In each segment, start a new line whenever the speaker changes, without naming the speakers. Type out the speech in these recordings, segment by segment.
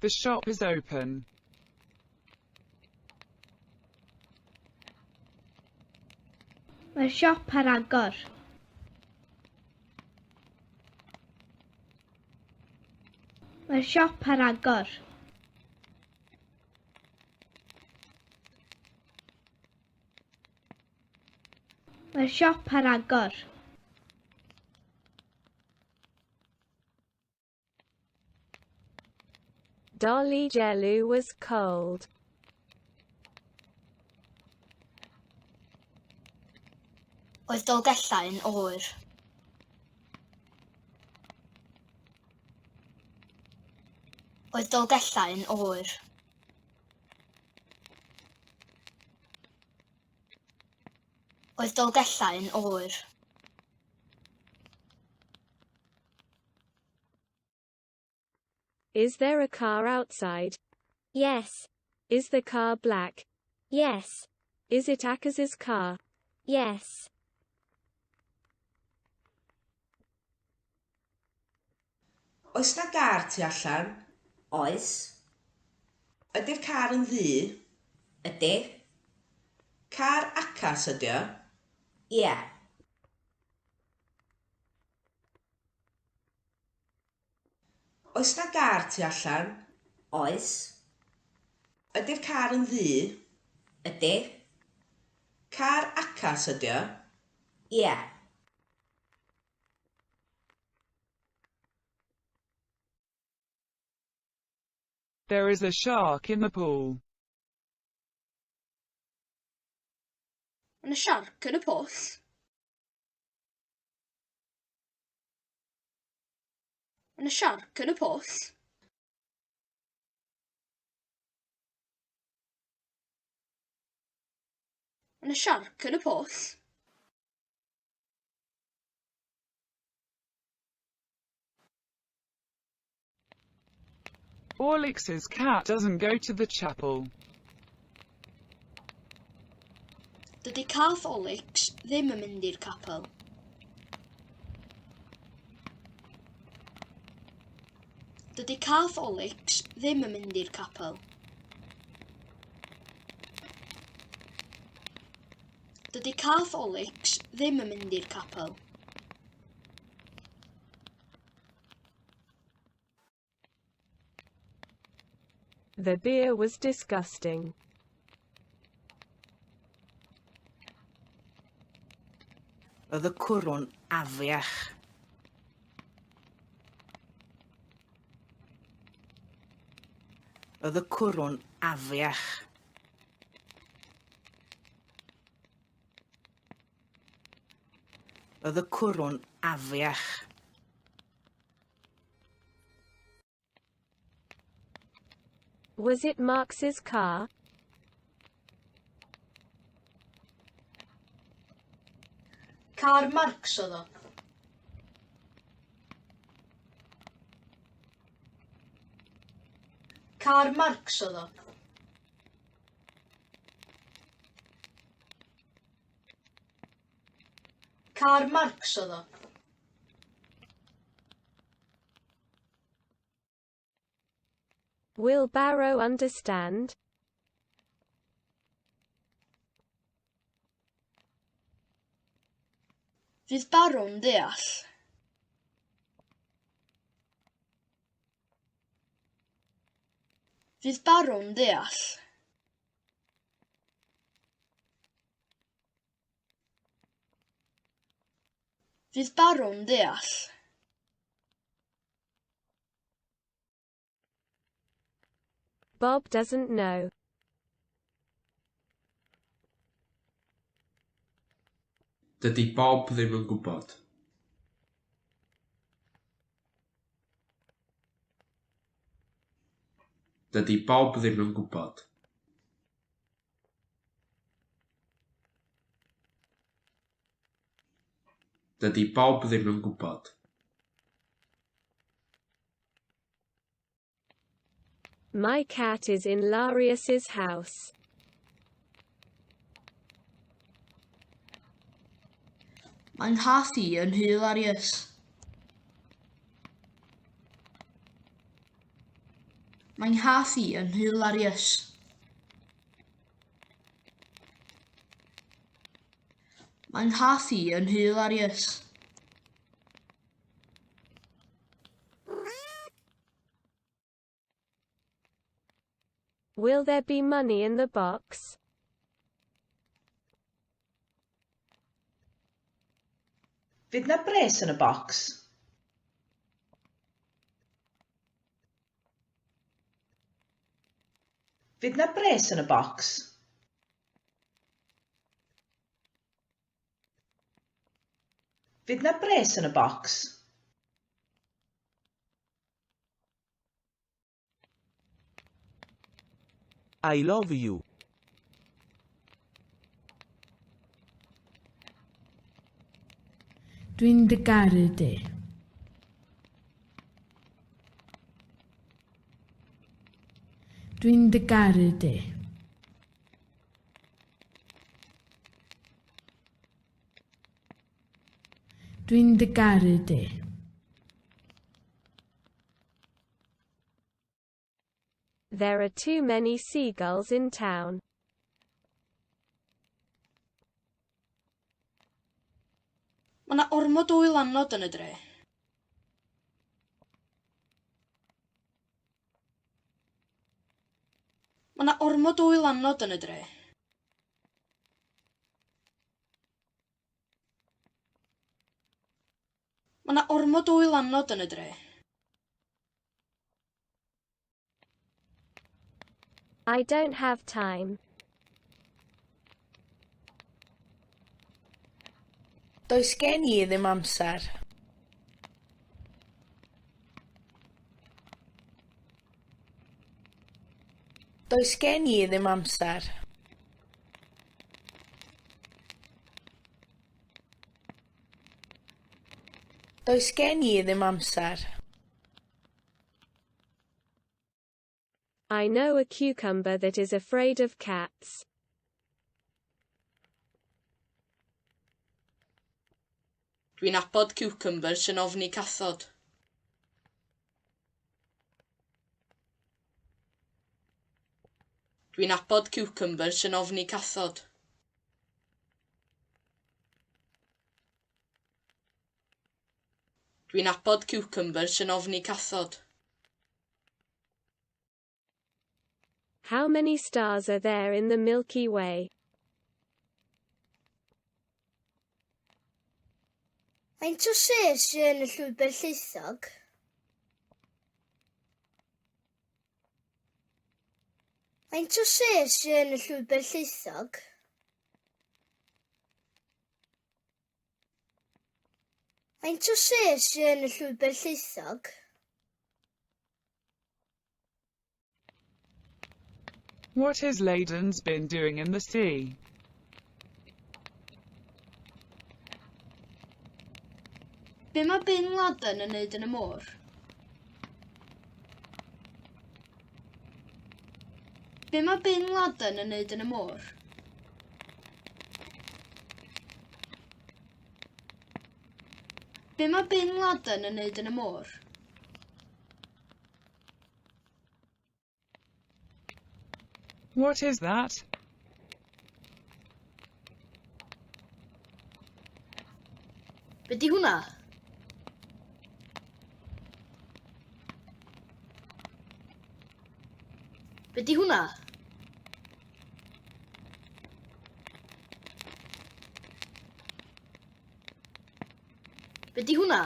The shop is open.
Mae'r siop ar agor. Mae'r siop ar agor. Mae'r siop ar agor.
Dolly Jellu was cold.
Oedd Dolgellau yn oer. Oedd Dolgellau yn oer. Oedd Dolgellau yn oer.
Is there a car outside?
Yes.
Is the car black?
Yes.
Is it Akaz's car?
Yes.
Oes 'na gar tu allan?
Oes.
Ydy'r car yn ddu?
Ydy.
Car Acas ydy o?
Ia.
Oes 'na gar tu allan?
Oes.
Ydy'r car yn ddu?
Ydy.
Car Acas ydy o?
Ia.
There is a shark in the pool.
Mae 'na siarc yn y pwll. Mae 'na siarc yn y pwll. Mae 'na siarc yn y pwll.
Orlix's cat doesn't go to the chapel.
Dydy cath Olix ddim yn mynd i'r capel. Dydy cath Olix ddim yn mynd i'r capel. Dydy cath Olix ddim yn mynd i'r capel.
The beer was disgusting.
Roedd y cwrw'n afiach. Roedd y cwrw'n afiach. Roedd y cwrw'n afiach.
Was it Marx's car?
Car Marx oedd o. Car Marx oedd o. Car Marx oedd o.
Will Barrow understand?
Fydd Barrow'n deall? Fydd Barrow'n deall? Fydd Barrow'n deall?
Bob doesn't know.
Dydy Bob ddim yn gwybod. Dydy Bob ddim yn gwybod. Dydy Bob ddim yn gwybod.
My cat is in Larius's house.
Mae nghath i yn nhŷ Larius. Mae 'nghath i yn hilarious. Mae 'nghath i yn hilarious.
Will there be money in the box?
Fydd 'na bres yn y bocs? Fydd 'na bres yn y bocs? Fydd 'na bres yn y bocs?
I love you.
Dwi'n dy garu di. Dwi'n dy garu di. Dwi'n dy garu di.
There are too many seagulls in town.
Mae 'na ormod o wylanod yn y dre. Mae 'na ormod o wylanod yn y dre. Mae 'na ormod o wylanod yn y dre.
I don't have time.
Does gen i ddim amser. Does gen i ddim amser. Does gen i ddim amser.
I know a cucumber that is afraid of cats.
Dwi'n nabod ciwcymbyr sy'n ofni cathod. Dwi'n nabod ciwcymbyr sy'n ofni cathod. Dwi'n nabod ciwcymbyr sy'n ofni cathod.
How many stars are there in the Milky Way?
Faint o sêr sydd yn y llwybr llaethog? Faint o sêr sydd yn y llwybr llaethog? Faint o sêr sydd yn y llwybr llaethog?
What has Laden's been doing in the sea?
Be mae Bin Laden yn neud yn y môr? Be mae Bin Laden yn neud yn y môr? Be mae Bin Laden yn neud yn y môr?
What is that?
Be di hwnna? Be di hwnna? Be di hwnna?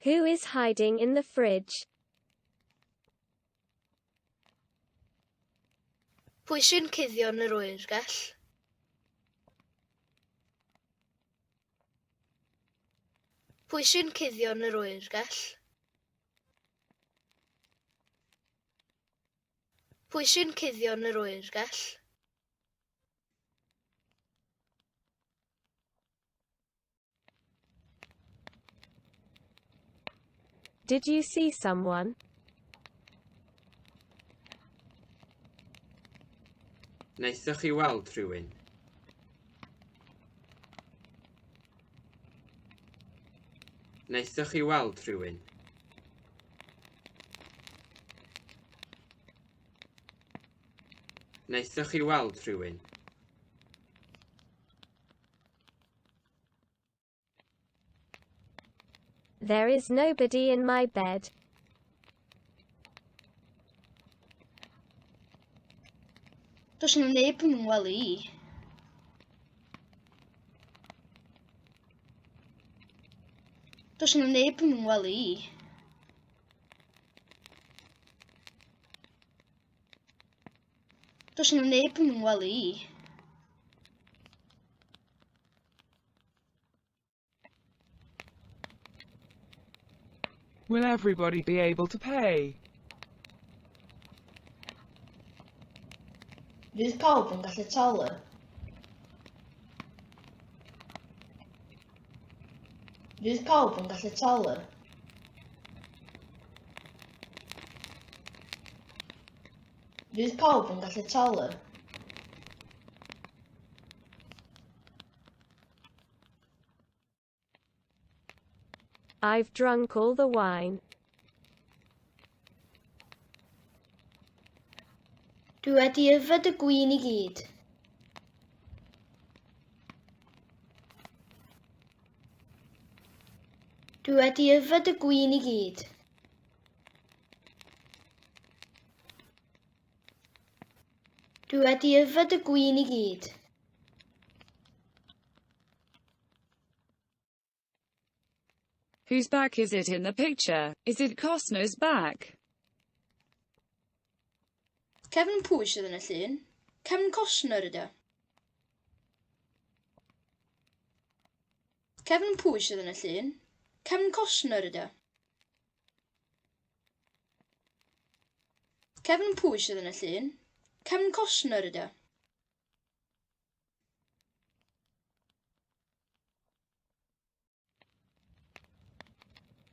Who is hiding in the fridge?
Pwy sy'n cuddio yn yr oergell? Pwy sy'n cuddio yn yr oergell? Pwy sy'n cuddio yn yr oergell?
Did you see someone?
Wnaethoch chi weld rhywun? Wnaethoch chi weld rhywun? Wnaethoch chi weld rhywun?
There is nobody in my bed.
Does 'na neb yn fy ngwely i. Does 'na neb yn fy ngwely i. Does 'na neb yn fy ngwely i.
Will everybody be able to pay?
Fydd pawb yn gallu talu? Fydd pawb yn gallu talu? Fydd pawb yn gallu talu?
I've drunk all the wine.
Dwi wedi yfed y gwin i gyd. Dwi wedi yfed y gwin i gyd. Dwi wedi yfed y gwin i gyd.
Whose back is it in the picture? Is it Costner's back?
Cefn pwy sydd yn y llun? Cefn Costner ydy o. Cefn pwy sydd yn y llun? Cefn Costner ydy o. Cefn pwy sydd yn y llun? Cefn Costner ydy o.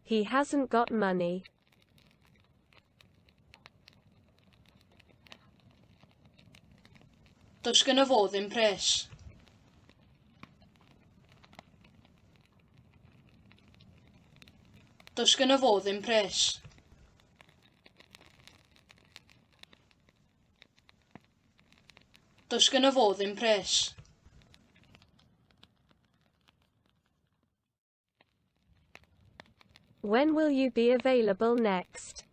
He hasn't got money.
Does gynno fo ddim pres. Does gynno fo ddim pres. Does gynno fo ddim pres.
When will you be available next?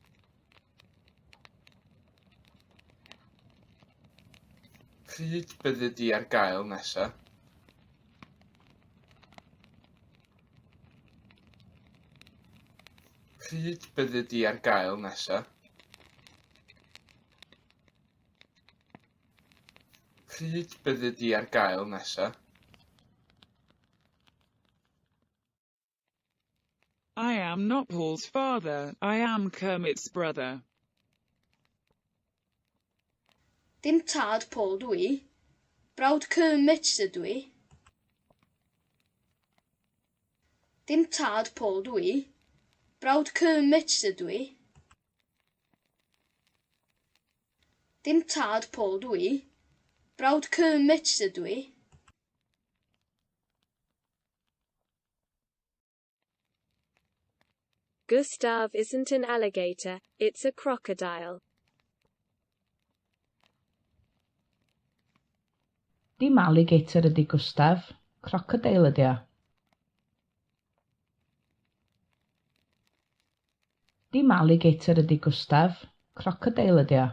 Pryd byddi di ar gael nesaf? Pryd byddi di ar gael nesaf? Pryd byddi di ar gael nesaf?
I am not Paul's father, I am Kermit's brother.
Dim tad Paul dw i. Brawd Kermit ydw i. Dim tad Paul dw i. Brawd Kermit ydw i. Dim tad Paul dw i. Brawd Kermit ydw i.
Gustav isn't an alligator, it's a crocodile.
Dim alligator ydy Gustav, crocodeil ydy o. Dim alligator ydy Gustav, crocodeil ydy o.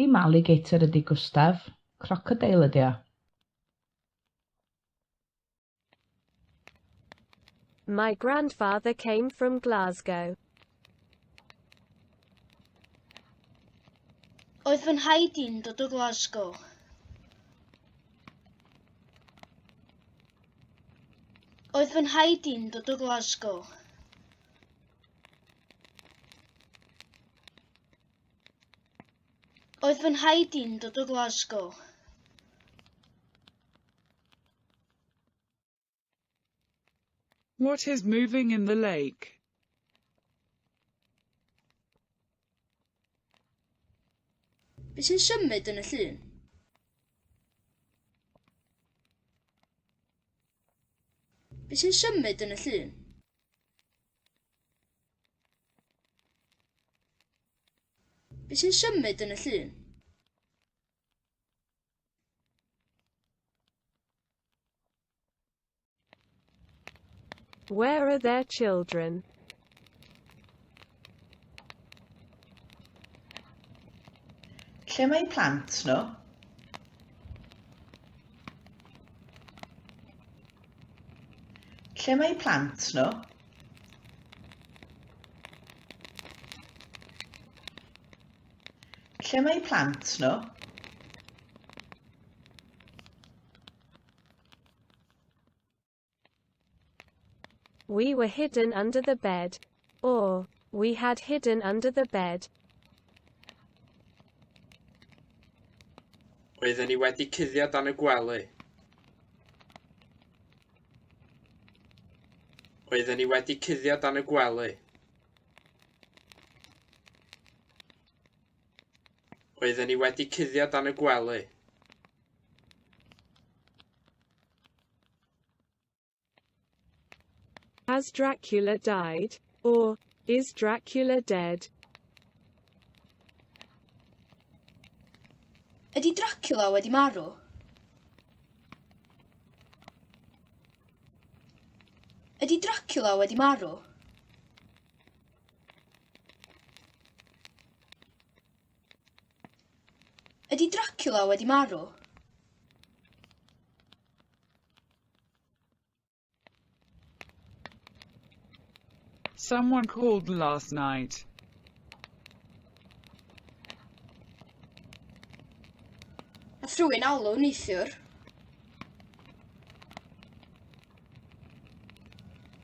Dim alligator ydy Gustav, crocodeil ydy o.
My grandfather came from Glasgow.
Oedd fy nhaid i'n dod o Glasgow. Oedd fy nhaid i'n dod o Glasgow. Oedd fy nhaid i'n dod o Glasgow.
What is moving in the lake?
Be sy'n symud yn y llyn? Be sy'n symud yn y llun? Be sy'n symud yn y llun?
Where are their children?
Lle mae eu plant nhw? Lle mae eu plant nhw? Lle mae eu plant nhw?
We were hidden under the bed. Or, we had hidden under the bed.
Oedden ni wedi cuddio dan y gwely. Oedden ni wedi cuddio dan y gwely. Oedden ni wedi cuddio dan y gwely.
Has Dracula died? Or, is Dracula dead?
Ydy Dracula wedi marw? Ydy Dracula wedi marw? Ydy Dracula wedi marw?
Someone called last night.
Nath rhywun alw neithiwr.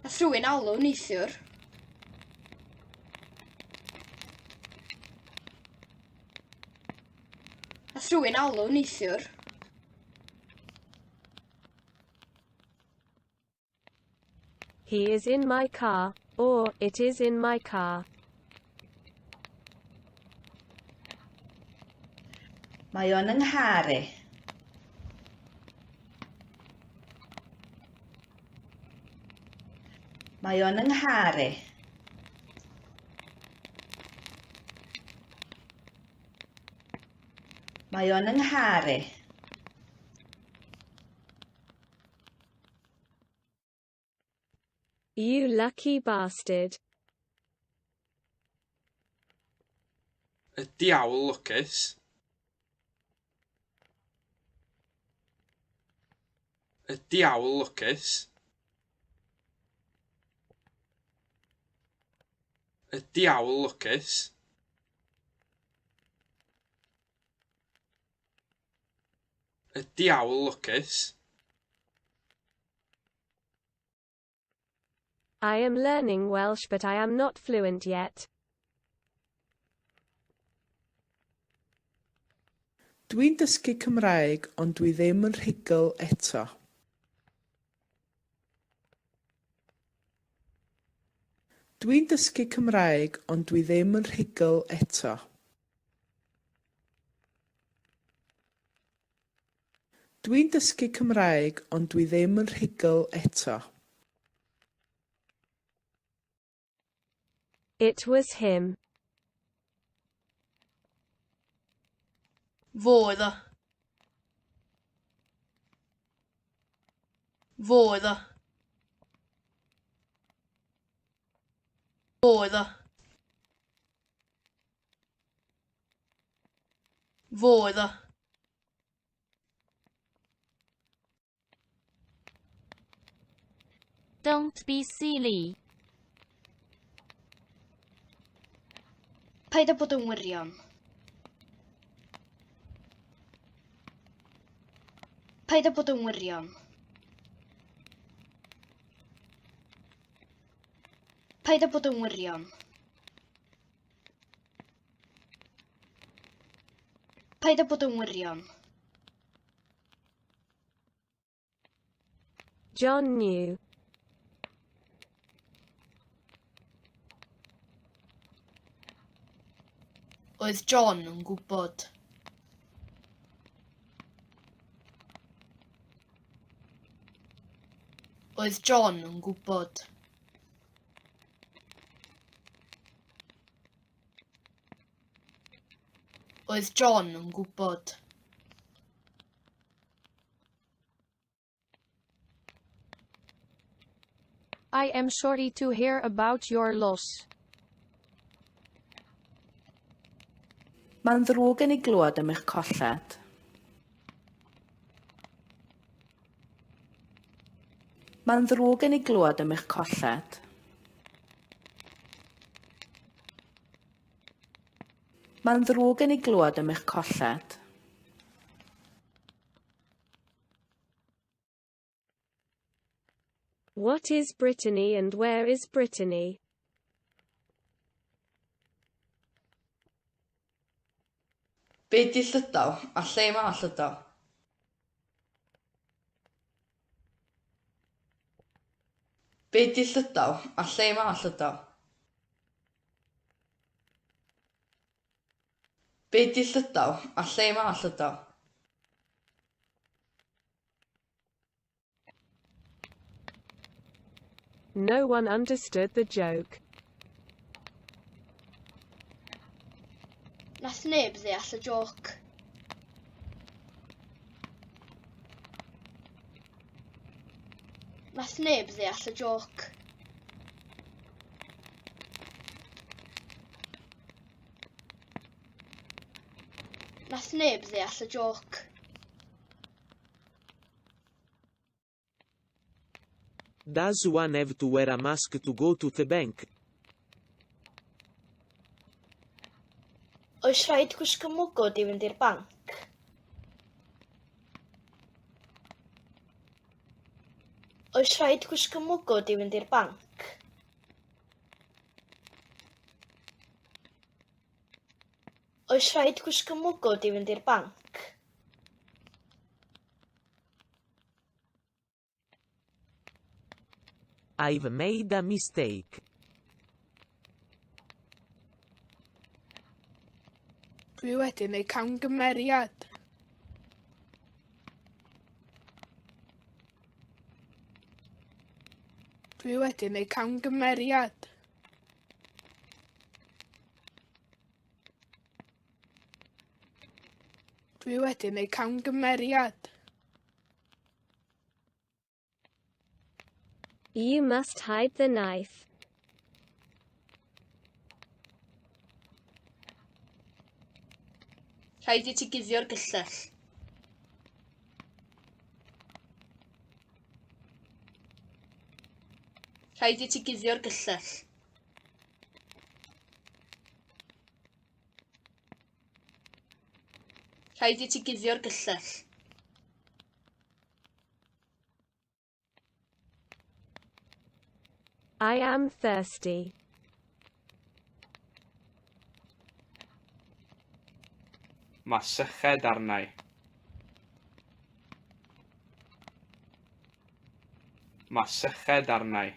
Nath rhywun alw neithiwr. Nath rhywun alw neithiwr.
He is in my car, or, it is in my car.
Mae o yn 'y nghar i. Mae o yn 'y nghar i. Mae o yn 'y nghar i.
You lucky bastard.
Y diawl lwcus. Y diawl lwcus. Y diawl lwcus. Y diawl lwcus.
I am learning Welsh but I am not fluent yet.
Dwi'n dysgu Cymraeg ond dwi ddim yn rhugl eto. Dwi'n dysgu Cymraeg ond dwi ddim yn rhugl eto. Dwi'n dysgu Cymraeg ond dwi ddim yn rhugl eto.
It was him.
Fo oedd o. Fo oedd o. Fo oedd o. Fo oedd o.
Don't be silly.
Paid â bod yn wirion. Paid â bod yn wirion. Paid â bod yn wirion. Paid â bod yn wirion.
John knew.
Oedd John yn gwybod. Oedd John yn gwybod. Oedd John yn gwybod.
I am sorry to hear about your loss.
Mae'n ddrwg gen i glywed am eich colled. Mae'n ddrwg gen i glywed am eich colled. Mae'n ddrwg gen i glywed am eich colled.
What is Brittany and where is Brittany?
Be 'di Llydaw a lle mae Llydaw? Be 'di Llydaw a lle mae Llydaw? Be 'di Llydaw a lle mae Llydaw?
No one understood the joke.
Nath neb ddeall y jôc. Nath neb ddeall y jôc. Nath neb ddeall y jôc.
Does one have to wear a mask to go to the bank?
Oes rhaid gwisgo mwgwd i fynd i'r banc? Oes rhaid gwisgo mwgwd i fynd i'r banc? Oes rhaid gwisgo mwgwd i fynd i'r banc?
I've made a mistake.
Dwi wedi gwneud camgymeriad. Dwi wedi gwneud camgymeriad. Dwi wedi gwneud camgymeriad.
You must hide the knife.
Rhaid i ti guddio'r gyllell. Rhaid i ti guddio'r gyllell. Rhaid i ti guddio'r gyllell.
I am thirsty.
Mae syched arna i. Mae syched arna i.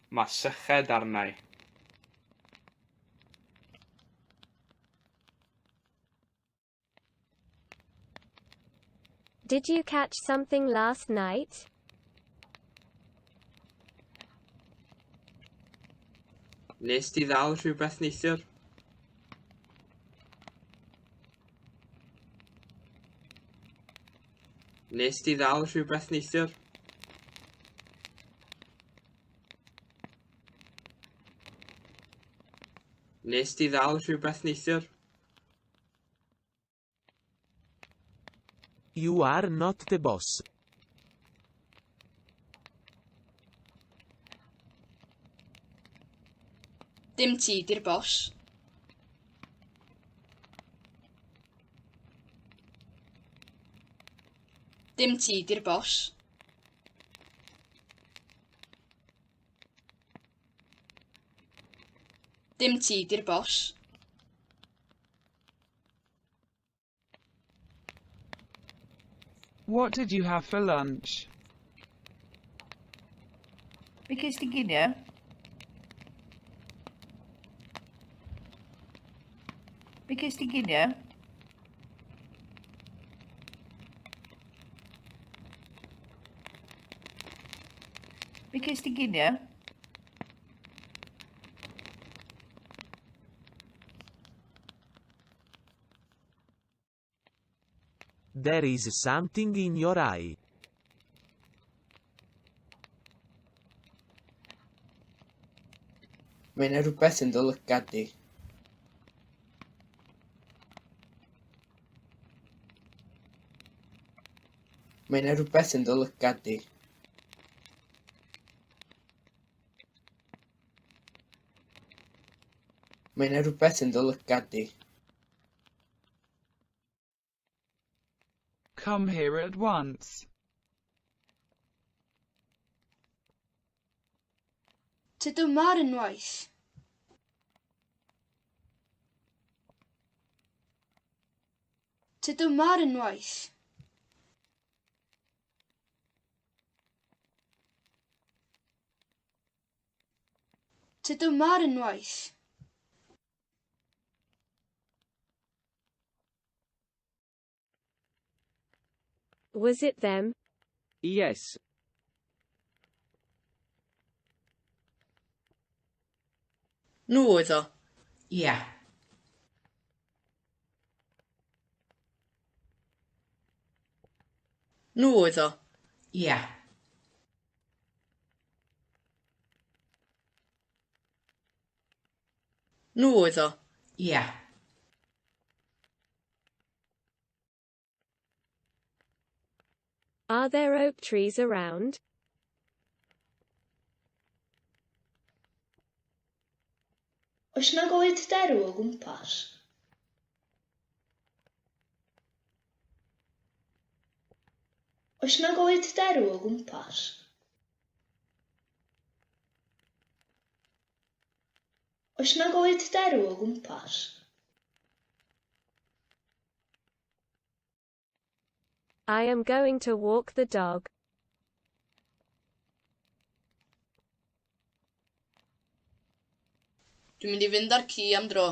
Mae syched arna i.
Did you catch something last night?
Nes di ddal rhywbeth neithiwr? Nes di ddal rhywbeth neithiwr? Nes di ddal rhywbeth neithiwr?
You are not the boss.
Dim ti 'di'r bos. Dim ti 'di'r bos. Dim ti 'di'r bos.
What did you have for lunch?
Be ges ti ginio? Be ges ti ginio? Pryd ces ti ginio?
There is something in your eye.
Mae 'na rhywbeth yn dy lygad di. Mae 'na rhywbeth yn dy lygad di. Mae 'na rhywbeth yn dy lygad di.
Come here at once.
Tyd yma ar unwaith. Tyd yma ar unwaith. Tyd yma ar unwaith.
Was it them?
Yes.
Nhw oedd o.
Ia.
Nhw oedd o. Ia. Nhw oedd o. Ia.
Are there oak trees around?
Oes 'na goed derw o gwmpas? Oes 'na goed derw o gwmpas? Oes 'na goed derw o gwmpas?
I am going to walk the dog.
Dwi'n mynd i fynd â'r ci am dro.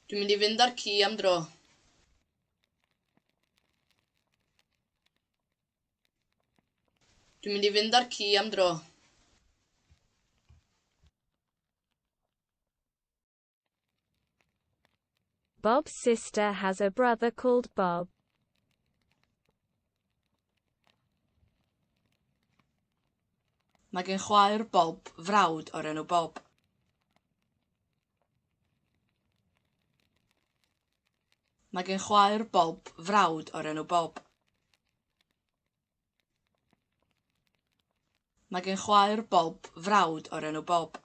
Dwi'n mynd i fynd â'r ci am dro. Dwi'n mynd i fynd â'r ci am dro.
Bob's sister has a brother called Bob.
Mae gen chwaer Bob frawd o'r enw Bob. Mae gen chwaer Bob frawd o'r enw Bob. Mae gen chwaer Bob frawd o'r enw Bob.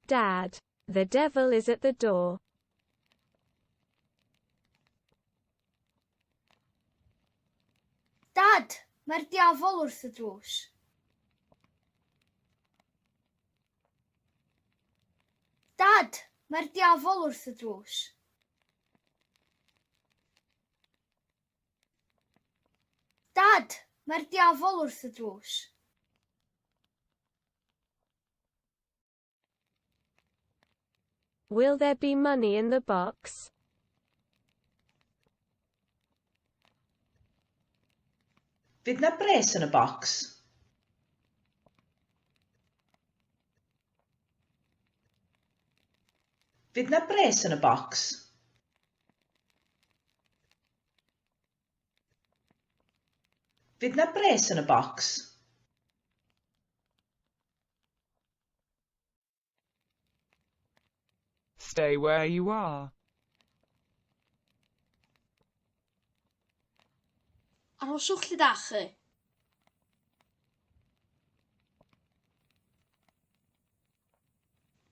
Dad, the devil is at the door.
Dad, mae'r diafol wrth y drws. Dad, mae'r diafol wrth y drws. Dad, mae'r diafol wrth y drws.
Will there be money in the box?
Fydd 'na bres yn y bocs? Fydd 'na bres yn y bocs? Fydd 'na bres yn y bocs?
Stay where you are.
Arhoswch lle dach chi.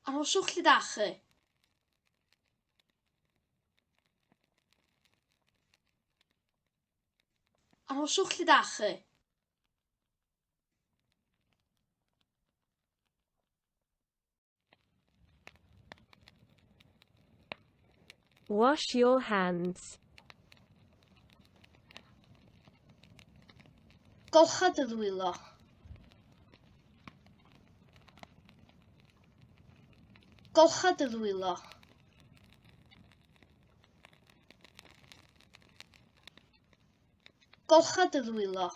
Arhoswch lle dach chi. Arhoswch lle dach chi.
Wash your hands.
Golcha dy ddwylo. Golcha dy ddwylo. Golcha dy ddwylo.